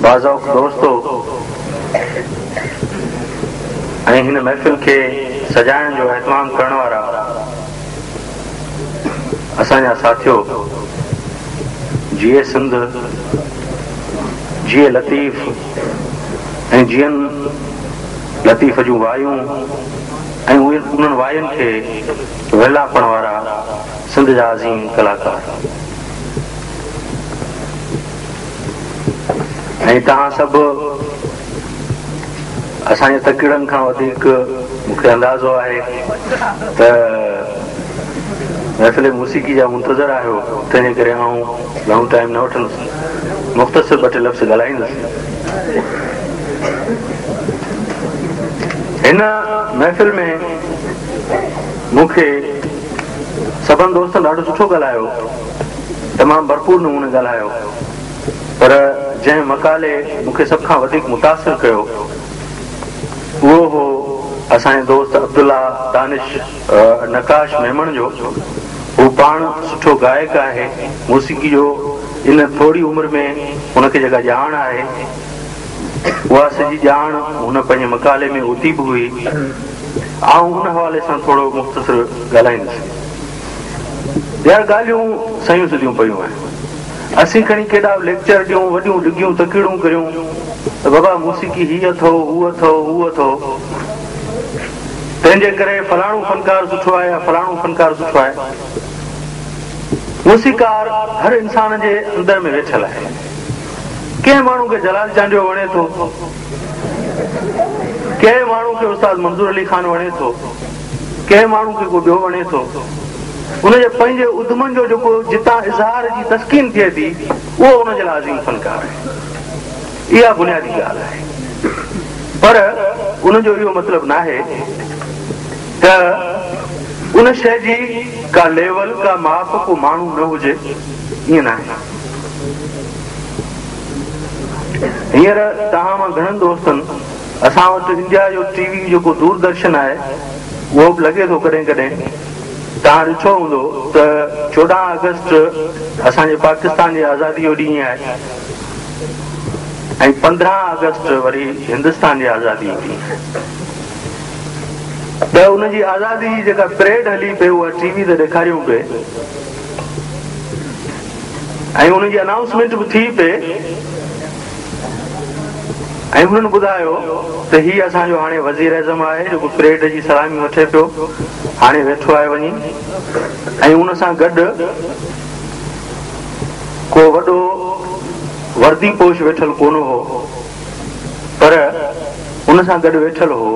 باذوق دوستو ۽ هن محفل کي سجائڻ جو اهتمام ڪرڻ وارا اسان جا ساٿيو، جيئي سنڌ، جيئي لطيف ۽ جيئن لطيف جون وايون ۽ انهن واين کي ورلاپڻ وارا سنڌ جا عظيم ڪلاڪار ۽ توهان سڀ اسان جي تقريرن کان وڌيڪ مون کي اندازو آهي ته محفل موسيقي جا منتظر آهيو، تنهنجي ڪري آئون گهڻو ٽائيم نه وٺندس، مختصر ٻه ٽي لفظ ڳالهائيندس. هن محفل ۾ مون کي سڀن دوستن ڏاڍو سٺو ڳالهايو، تمام ڀرپور نموني ڳالهايو. پر جنهن مقالي مون کي سڀ کان وڌيڪ متاثر ڪيو، اهو هو اسان جي دوست عبدالله دانش نقاش ميمڻ جو. هو پاڻ سٺو گائڪ آهي، موسيقي جو ان ٿوري عمر ۾ هن کي جيڪا ڄاڻ آهي، اها سڄي ڄاڻ هن پنهنجي مقالي ۾ اوتي به هئي. آئون ان حوالي سان ٿورو مختصر ڳالهائيندس. يار ڳالهيون سنيون سڌيون پيون آهن. اسين کڻي ڪيڏا به ليڪچر ڏيون، وڏيون ڊگهيون تقريرون ڪريون ته بابا موسيقي هي اٿو، هو اٿو، هو اٿو، تنهن جي ڪري فلاڻو فنڪار سٺو آهي يا فلاڻو فنڪار سٺو آهي. موسيقار هر انسان جي اندر ۾ ويٺل آهي. ڪنهن ماڻهو کي جلال چانڊيو وڻي ٿو، ڪنهن ماڻهو کي استاد منظور علي خان وڻي ٿو. ڪنهن ماڻهو کي ڪو ٻيو وڻي ٿو، ان جي پنهنجي اڌمن جو جيڪو جتان اظهار جي تسڪين ٿئي ٿي، اهو ان جي لاء عظيم فنڪار آهي. اها بنيادي ڳالهه آهي. پر ان جو اهو مطلب ناهي ته ان شيء جي ڪا ليول، ڪا ماپ، ڪو ماڻهو نه هجي، ائين ناهي. هينئر توهان مان گهڻن دوستن اسان وٽ انڊيا جو ٽي وي جيڪو دور درشن آهي اهو به لڳي ٿو ڪڏهن ڪڏهن. توهان ڏٺو هوندو ته 14 آگسٽ اسان جي پاڪستان جي آزادي جو ڏينهن آهي ۽ 15 آگسٽ وري هندستان جي آزادي جو ڏينهن آهي ته ان جي آزادي جي جيڪا پريڊ هلي پئي اها ٽي وي تي ڏيکاريون پئي ۽ ان جي انائونسمينٽ به ٿي پئي. ۽ هنن ٻڌايو ته هي اسان جو هاڻي وزيراعظم آهي جيڪو پريڊ جي سلامي وٺي پيو، هاڻي ويٺو آهي وڃي ۽ ان سان گڏ ڪو وڏو وردي پوش ويٺل ڪونه هو پر ان سان گڏ ويٺل هو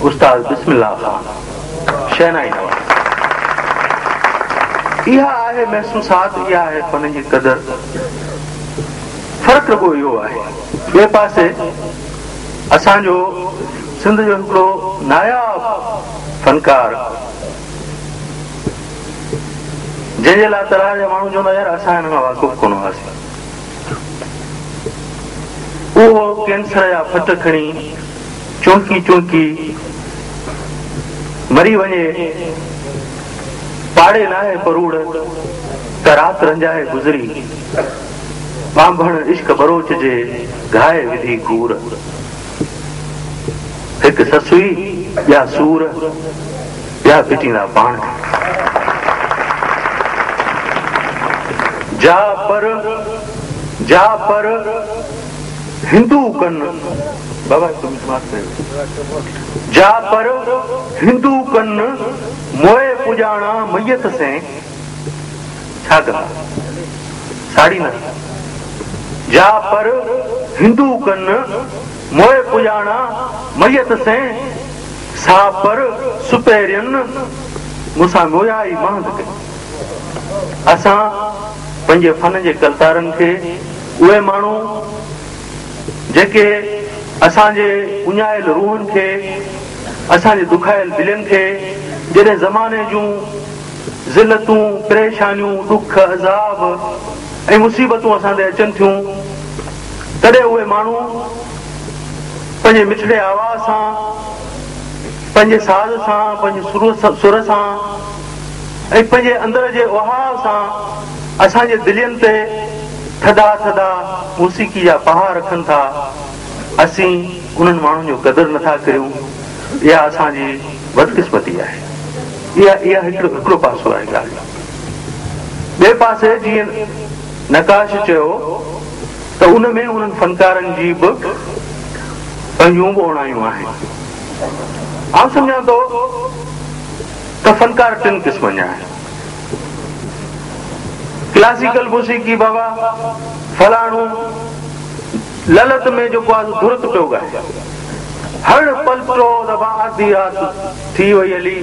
استاد بسم الله خان شهنائي نواز. اها آهي محسوسات، اها آهي فن جي قدر. فرق رڳو اهو آهي. ٻئي پاسي اسان جو سنڌ جو هڪڙو ناياب فنڪار جنهن جي لاء تلهار جا ماڻهو چوندا يار اسان هن کان واقف ڪونه هئاسين. اهو ڪينسر جا ڦٽ کڻي چونڪي چونڪي مري وڃي پاڙي ناهي پروڙ ته رات رنجائي گذري. ٻانڀڻ عشق ٻروچ جي گهائي وڌي گهور. هڪ سسئي ٻيا سور، ٻيا پٽيندا پاڻ. جا پر جا پر هندو ڪن بابا هڪ منٽ معاف ڪريو جا پر هندو ڪن موئي پڄاڻا ميت سين. ڇا ڪندا؟ ساڙيندا. جا پر هندو ڪن، موئي پڄاڻا ميت سين، سا پر سپهرين، مون سان مويا ئي مهند ڪئي. اسان پنهنجي فن جي ڪلتارن کي اهي ماڻهو جيڪي اسان جي اڃايل روحن کي، اسان جي دکايل دلين کي جڏهن زماني جون ذلتون، پريشانيون، ڏک، عذاب ۽ مصيبتون اسان تي اچن ٿيون، تڏهن اهي ماڻهو پنهنجي مٺڙي آواز سان، پنهنجي ساز سان، پنهنجي سر سان ۽ پنهنجي اندر جي اهاء سان اسان جي دلين تي ٿڌا ٿڌا موسيقي جا پها رکن ٿا، اسين انهن ماڻهن جو قدر نٿا ڪريون، اها اسان جي بدقسمتي آهي. اها اها هڪڙو هڪڙو پاسو آهي ڳالهه جو. ٻئي پاسي جيئن نقاش چيو ته ان ۾ انهن فنڪارن جي به پنهنجون به اوڻايون آهن. آئون سمجهان ٿو ته فنڪار ٽن قسمن جا آهن. ڪلاسيڪل موسيقي بابا فلاڻو للت ۾ جيڪو آ سو ڌرت پيو ڳائي. هڻ پلٽو دفعا آڌي رات ٿي وئي هلي،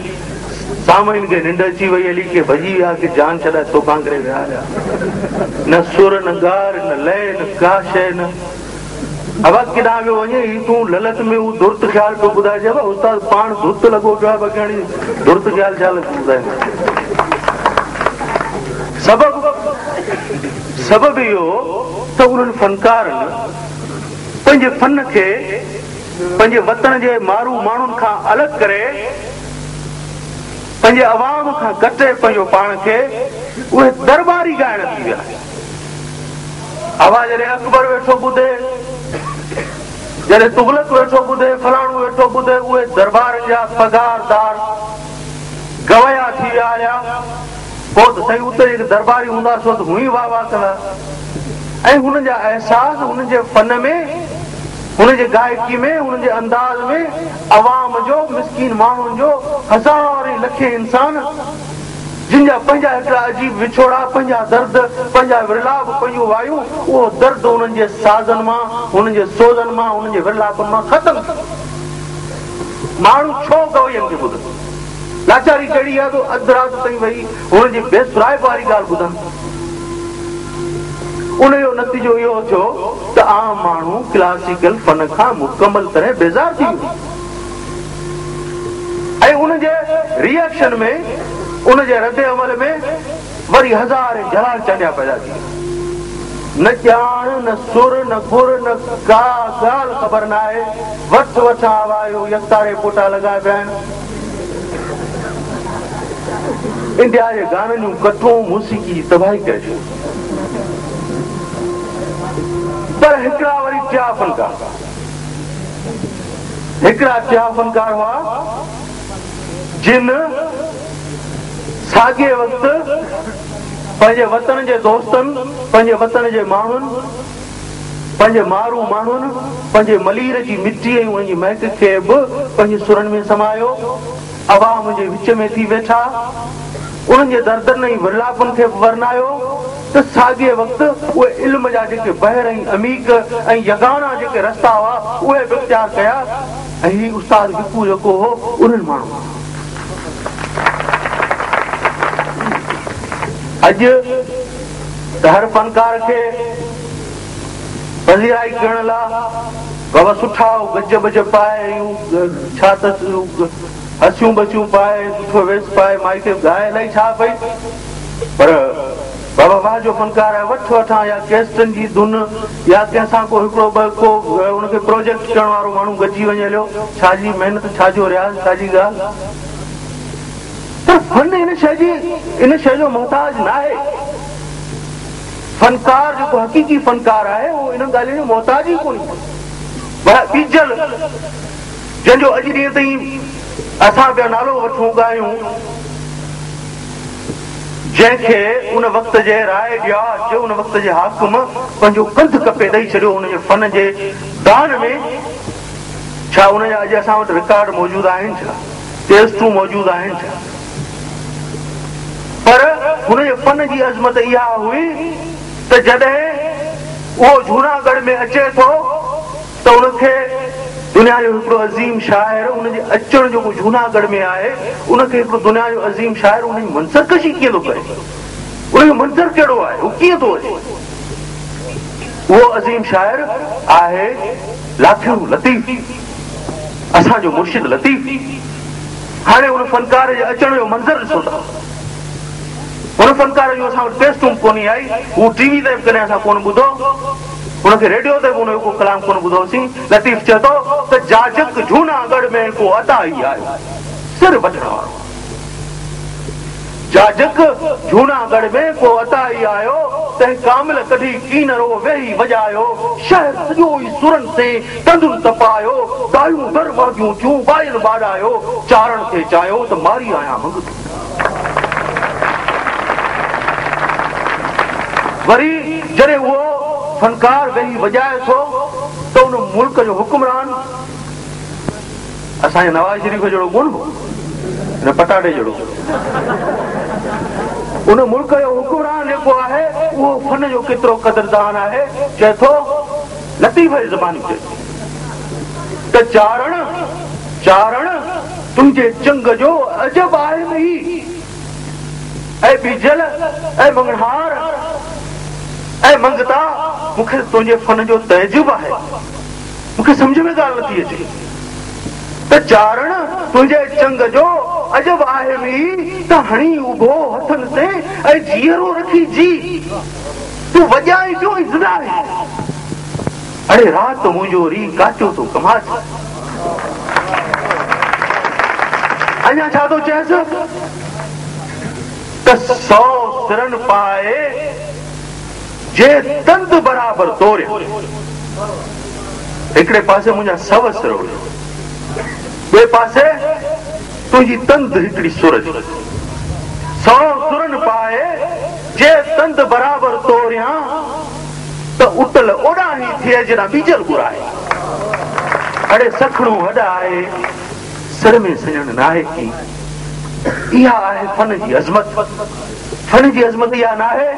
سامعين کي ننڊ اچي وئي هلي، ڪي ڀڄي ويا ڪي جان ڇڏائي توکان ڪري ويا هليا. نه سر نه ڳار نه لئه نه ڪا شيء نه. ابا ڪيڏانهن پيو وڃين هي تون للت ۾ هو ڌرت خيال پيو ٻڌائي چي ابا استاد پاڻ ڌت لڳو پيو آهي باقي هاڻي ڌرت خيال ڇا لڳو ٻڌائين. سبب سبب اهو ته انهن فنڪارن پنهنجي فن کي پنهنجي وطن جي مارو ماڻهن کان الڳ ڪري پنهنجي عوام کان ڪٽي پنهنجو پاڻ کي اهي درٻاري ڳائڻ ٿي ويا. ابا جڏهن اڪبر ويٺو ٻڌي، جڏهن تغلق ويٺو ٻڌي، فلاڻو ويٺو ٻڌي، اهي درٻارن جا پگهاردار گويا ٿي ويا هليا. پوء ته سائين اتي جيڪي درٻاري هوندا سو ته هونئن ئي واهه واهه ڪندا ۽ هنن جا احساس هنن جي فن ۾، هنن جي گائڪي ۾، هنن جي انداز ۾ عوام جو، مسڪين ماڻهن جو، هزارين لکين انسان جن جا پنهنجا هڪڙا عجيب وڇوڙا، پنهنجا درد، پنهنجا ورلاپ، پنهنجون وايون، اهو درد انهن جي سازن مان، انهن جي سوزن مان، انهن جي ورلاپن مان ختم ٿي ويو. ماڻهو ڇو گوين کي ٻڌن؟ لاچاري ڪهڙي آهي جو اڌ رات تائين ويهي هنن جي بي سرائپ واري ڳالهه ٻڌن؟ ان جو نتيجو اهو ٿيو ته عام ماڻهو ڪلاسيڪل فن کان مڪمل طرح بيزار ٿي ويو. ۽ ان جي ري ايڪشن ۾، ان جي رد عمل ۾ وري هزارين جلال چانڊيا پيدا ٿي ويا. نه ڄاڻ، نه سر، نه گر، نه ڪا ڳالهه خبر ناهي، وٺ وٺان آوايو يڪتاري پوٽا لڳا پيا آهن. انڊيا جي گانن جون ڪٽون موسيقي جي تباهي ڪري ڇڏي. پر هڪڙا وري ٽيا فنڪار. هڪڙا ٽيا فنڪار هئا، جن ساڳئي وقت پنهنجي وطن جي دوستن، پنهنجي وطن جي ماڻهن، پنهنجي مارو ماڻهن، پنهنجي ملير جي مٽي ۽ ان جي مهڪ کي به پنهنجي سرن ۾ سمايو، عوام جي وچ ۾ ٿي ويٺا، انهن جي دردن ۽ ورلاپن کي به ورنايو ته ساڳئي وقت اهي علم جا جيڪي بحر ۽ عميق ۽ يگانا جيڪي رستا هئا اهي به اختيار ڪيا ۽ هي استاد وڪو جيڪو هو انهن ماڻهن مان هو. اڄ ته هر فنڪار کي پذيرائي ڪرڻ لا بابا سٺا گج بج پائي ۽ ڇا ته هسيون بسيون پائي سٺو ويس پائي مائي کي ڳائي الائي ڇا پئي پر بابا واهه جو فنڪار آهي وٺ وٺان يا ڪيسٽن جي ڌن يا ڪنهن سان ڪو هڪڙو ٻه ڪو ان کي پروجيڪٽ ڪرڻ وارو ماڻهو گڏجي وڃي هليو ڇا جي محنت ڇا جو رياض ڇا جي ڳالهه پر فن ان شيء جي ان شيء جو محتاج ناهي فنڪار جيڪو حقيقي فنڪار آهي اهو انهن ڳالهين جو محتاج ئي ڪونهي ٻيجل جنهن جو اڄ ڏينهن تائين اسان پيا نالو وٺون ڳايون، جنهن کي ان وقت جي راء ڏياچ، ان وقت جي حاڪم پنهنجو ڪنڌ ڪپي ڏئي ڇڏيو ان جي فن جي دان ۾، ڇا ان جا اڄ اسان وٽ رڪارڊ موجود آهن ڇا؟ ڪيسٽون موجود آهن ڇا؟ پر هن جي فن جي عظمت اها هئي ته جڏهن اهو جهوناڳڙهه ۾ اچي ٿو، ته ان کي دنيا جو هڪڙو عظيم شاعر ان جي اچڻ جيڪو جهوناڳڙهه ۾ آهي ان کي هڪڙو دنيا جو عظيم شاعر ان جي منظر ڪشي ڪيئن ٿو ڪري ان جو منظر ڪهڙو آهي هو ڪيئن ٿو اچي اهو عظيم شاعر آهي لاکيڻو لطيف اسان جو مرشد لطيف هاڻي ان فنڪار جي اچڻ جو منظر ڏسو ٿا هن فنڪار جون اسان وٽ ڪيسٽون به ڪونهي آئي، هو ٽي وي تي به ڪڏهن اسان ڪونه ٻڌو، هن کي ريڊيو تي به هن جو ڪو ڪلام ڪونه ٻڌوسين. لطيف چئي ٿو ته جاجڪ جهونا ڳڙهه ۾ ڪو عطائي آيو، سر وڍڻ وارو. جاجڪ جهوناڳڙهه ۾ ڪو عطائي آيو، تنهن ڪامل ڪڍي ڪينرو ويهي وڄايو، شهر سڄو ئي سرن سين تندن تپايو، دايون در مهنديون ٿيون ٻاين ٻاڏايو، چارڻ کي چايو ته ماري آهيان منگتو. وري جڏهن اهو فنڪار ويهي وڄائي ٿو ته ان ملڪ جو حڪمران، اسان جي نواز شريف جهڙو ڪونه هو، هن پٽاٽي جهڙو هو. ان ملڪ جو حڪمران جيڪو آهي، اهو فن جو ڪيترو قدردان آهي، چئي ٿو، لطيف جي زباني چئي ٿو ته چارڻ، چارڻ، تنهنجي چنگ جو عجب آهي ئي. اي ٻيجل، اي مڱڻهار، اي منگتا، مون کي تنهنجي فن جو تعجب آهي. مون کي سمجهه ۾ ڳالهه نٿي اچي ته چارڻ تنهنجي چنگ جو عجب آهي ئي ته هڻي اڀو هٿن سين ۽ جيئرو رکي جي تون وڄائين پيو ۽ زنده آهين. اڙي رات منهنجو ري ڪاچو ٿو ڪماچ. اڃا ڇا ٿو چئيس ته سو سرن پائي. جي تند برابر توريان. هڪڙي پاسي منهنجا سو سر هيا، ٻئي پاسي تنهنجي تند هڪڙي سر جي. سو سرن پائي جي تند برابر توريان ته اٽل اوڏانهين ٿئي جيڏانهن ٻيجل گهرائي. اڙي سکڻو هڏ آهي، سر ۾ سڄڻ ناهي ڪي. اها آهي فن جي عظمت. فن جي عظمت اها ناهي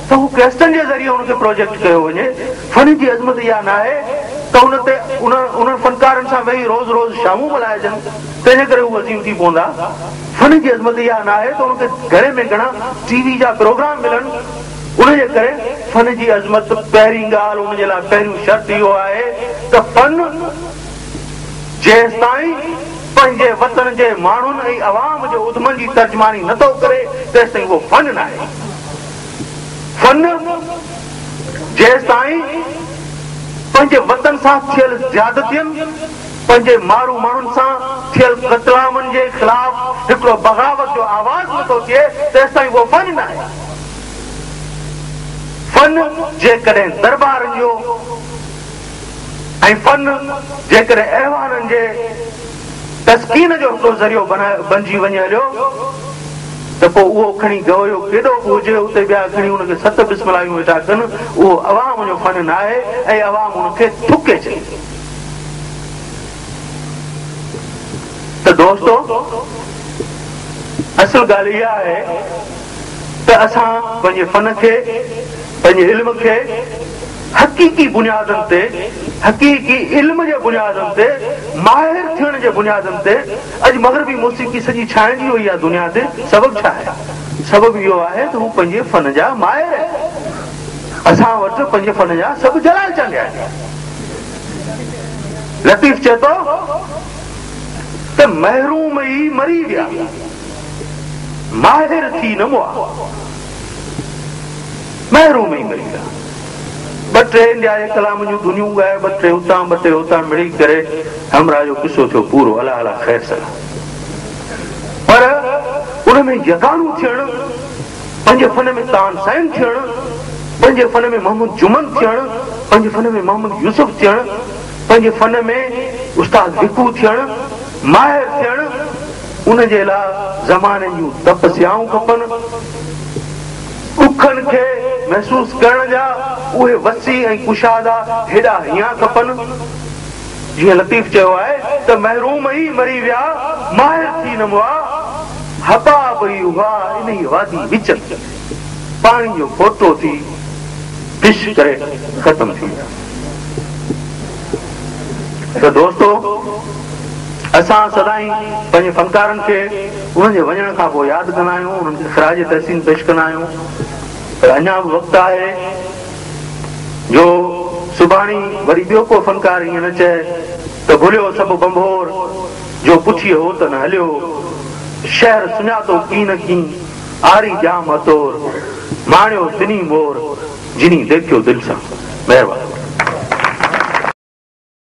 ته هو ڪيسٽن جي ذريعي ان کي پروجيڪٽ ڪيو وڃي، فن جي عظمت اها ناهي ته ان تي انهن فنڪارن سان ويهي روز روز شامون ملهائجن تنهن جي ڪري هو عظيم ٿي پوندا، فن جي عظمت اها ناهي ته ان کي گهڻي ۾ گهڻا ٽي وي جا پروگرام ملن، ان جي ڪري فن جي عظمت پهرين ڳالهه ان جي لاء پهريون شرط اهو آهي ته فن. جيستائين پنهنجي وطن جي ماڻهن ۽ عوام جي اڌمن جي ترجماني نه ٿو ڪري تيستائين اهو فن ناهي. فن جيستائين پنهنجي وطن سان ٿيل زيادتين، پنهنجي مارو ماڻهن سان ٿيل قتلامن جي خلاف هڪڙو بغاوت جو آواز نه ٿو ٿئي تيستائين اهو فن ناهي. فن جيڪڏهن دربارن جو. ۽ فن جيڪڏهن ايوانن جي تسڪين جو هڪڙو ذريعو بنجي وڃي هليو ته پوء اهو کڻي گويو ڪيڏو به هجي اتي ٻيا کڻي ان کي ست بسملايون ويٺا ڪن اهو عوام جو فن ناهي ۽ عوام ان کي ٿڪي ڇڏيندو. ته دوستو اصل ڳالهه اها آهي ته اسان پنهنجي فن کي پنهنجي علم کي حقيقي بنيادن تي، حقيقي علم جي بنيادن تي، ماهر ٿيڻ جي بنيادن تي، اڄ مغربي موسيقي سڄي ڇانئجي وئي آهي دنيا تي، سبب ڇا آهي؟ سبب اهو آهي ته هو پنهنجي فن جا ماهر آهن. اسان وٽ پنهنجي فن جا سڀ جلال چانڊيا آهن. لطيف چئي ٿو ته محروم ئي مري ويا، ماهر ٿي نه مئا. محروم ئي مري ويا. ٻه ٽي انڊيا جي ڪلام جون ڌنيون ڳائي ٻه ٽي اتان ٻه ٽي هتان مڙئي ڪري همراهه جو قصو ٿيو پورو الا الا خير صلا. پر ان ۾ يگانو ٿيڻ، پنهنجي فن ۾ تان سين ٿيڻ، پنهنجي فن ۾ محمد جمن ٿيڻ، پنهنجي فن ۾ محمد يوسف ٿيڻ، پنهنجي فن ۾ استاد وڪو ٿيڻ، ماهر ٿيڻ، ان جي لاء زماني جون تپسيائون کپن. ڏکن کي محسوس ڪرڻ جا اهي وسيع ۽ ڪشادا هيڏا هيان کپن. جيئن لطيف چيو آهي ته محروم ئي مري ويا، ماهر ٿي نه مئا، حباب ئي هئا انهيء وادي وچ ۾، پاڻي جو ڦوٽو ٿي ڊش ڪري ختم ٿي ويا. ته دوستو! اسان سدائين پنهنجي فنڪارن کي انهن جي وڃڻ کان پوء ياد ڪندا آهيون، انهن کي خراج تحسين پيش ڪندا آهيون پر اڃا به وقت آهي جو سڀاڻي وري ٻيو ڪو فنڪار ائين نه چئي ته ڀليو سڀ ڀنڀور جو پٺيء هوت نه هليو، شهر سڃاتو ڪين ڪين، آري ڄام اتور، ماڻيو تني مور، جني ديکيو دل سان. مهرباني.